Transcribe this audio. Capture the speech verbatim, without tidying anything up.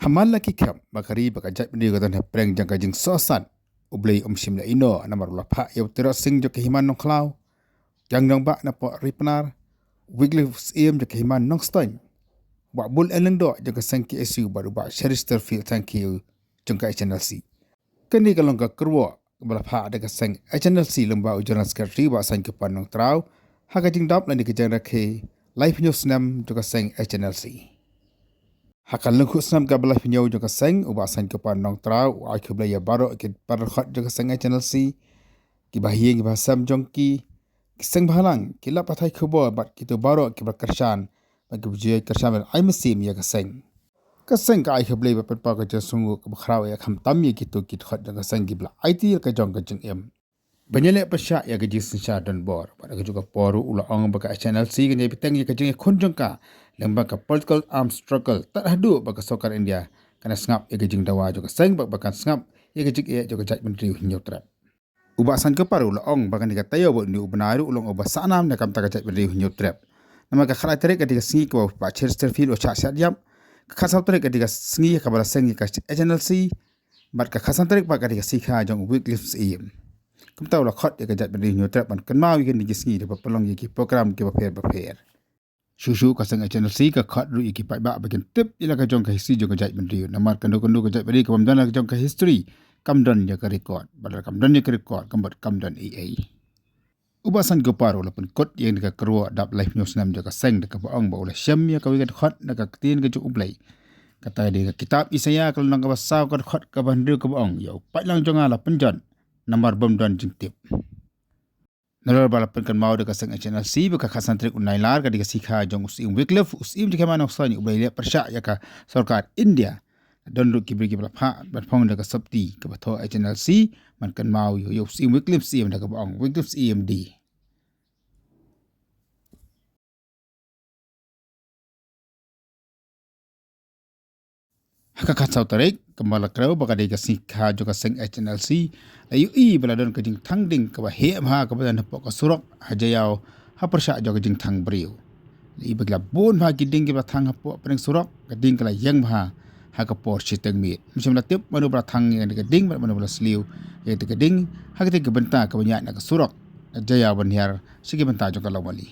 Haman la ki kham ba ka ri bad ka jaitbynriew ka don ha pyrshah jong ka jingsohsat, U Blei um shym la ïehnoh namar u la phah ïa u Tirot Sing jong ka Hima Nongkhlaw, Kiang Nangbah na Pyrshah Pnar, Wycliffe Syiem jong ka Hima Nongstoiñ, Bah Bull Lyngdoh jong ka seng K S U bad u Bah Cheristerfield Thangkhiew jong ka H N L C. Kane ka long ka kyrwoh ba la phah da ka seng H N L C lyngba u General Secretary Bah Saiñkupar Nongtraw ha ka jingdap lane ka jingrakhe laiphew snem jong ka seng H N L C. Ha ka lyngkhuh snem kaba laiphew jong ka seng, u Bah Saiñkupar Nongtraw u ai khublei ïa baroh ki para dkhot jong ka seng H N L C, ki bahaïing ki bahasem jong ki, ki seng bhalang, ki lad pathai khubor bad kito baroh kiba kyrshan bad kiba ju ïai kyrshan ban ai mynsiem ïa ka seng. Ka seng ka ai khublei bad pynpaw ka jingsngewnguh kaba khraw ïa khamtam ïa kito ki dkhot jong ka seng kiba la aiti ïa ka jong ka jingim ban ïaleh pyrshah ïa ka jingsynshar donbor. Bad ha kajuh ka por ruh u la ong ba ka H N L C kan ïai bteng ïa ka jingïakhun jong ka lyngba ka political arms struggle tad haduh ba ka sorkar India kan sngap ïa ka jingdawa jong ka seng bad ba kan sngap ïa ka jingeh jong ka jaitbynriew Hynñiewtrep. U Bah Saiñkupar u la ong ba kane ka taïew bad une u bnai ruh u long uba sahnam na ka bynta ka jaitbynriew Hynñiewtrep. Namar ka khatlai tarik ka dei ka sngi kaba u Bah Cheristerfield u shah siat ïap, ka khatsaw tarik ka dei ka sngi kaba la seng ïa ka H N L C, bad ka khatsan tarik pat ka dei ka sngi kha jong u Wycliffe Syiem. Kumta u la khot ïa ka jaitbynriew Hynñiewtrep ban kynmaw ïa kine ki sngi da ba pynlong ïa ki program kiba pher bapher. Shuh shuh ka seng H N L C ka khot ruh ïa ki paidbah ba kin tip ïa la ka jong ka history jong ka jaitbynriew. Namar kano kano ka jaitbynriew kaba ym don la ka jong ka history, kam don ïa ka record. Bad lada kam don ïa ka record, ka mut kam don ei ei. U Bah Saiñkupar u la pynkut ïa kane ka kyrwoh dap laiphew snem jong ka seng da kaba ong ba u la shem ïa kawei ka dkhot na ka Ktien ka jong U Blei. Kata ka dei ka kitab Isaïah ka lynnong kaba saw ka dkhot kaba hynriew kaba ong, ïa u paidlang jong nga la pynjot namar bym don jingtip. Nalor ba la pynkynmaw da ka seng H N L C ba ka khatsan tarik u Nailar ka dei ka sngi kha jong u Syiem Wycliffe, u Syiem jong ka Hima Nongstoiñ, uba la ïaleh pyrshah ïa ka sorkar India. Don ruh ki briew kiba la phah ban phong da ka sopti kaba thoh H N L C ban kynmaw ïa u Syiem Wycliffe Syiem da kaba ong Wycliffe Syiem D. Ha ka khatsaw tarik, kumba la kdew ba ka dei ka sngi kha jong ka seng H N L C, la ïohi ba la don ka jingthang ding kaba heh bha kaba don hapoh ka surok ha Jaïaw ha pyrshah jong ka jingthang briew. La ïohi ba ki la bun bha ki ding kiba la thang hapoh pdeng surok, ka ding ka la ïeng bha ha ka por shiteng miet. Mynshem la tip mano ba la thang ïa ka ding bad mano ba la sliew ïa ka ding ha katei ka bynta kaba ñiah na ka surok Jaïaw ban hiar sha ki bynta jong ka Lawmali.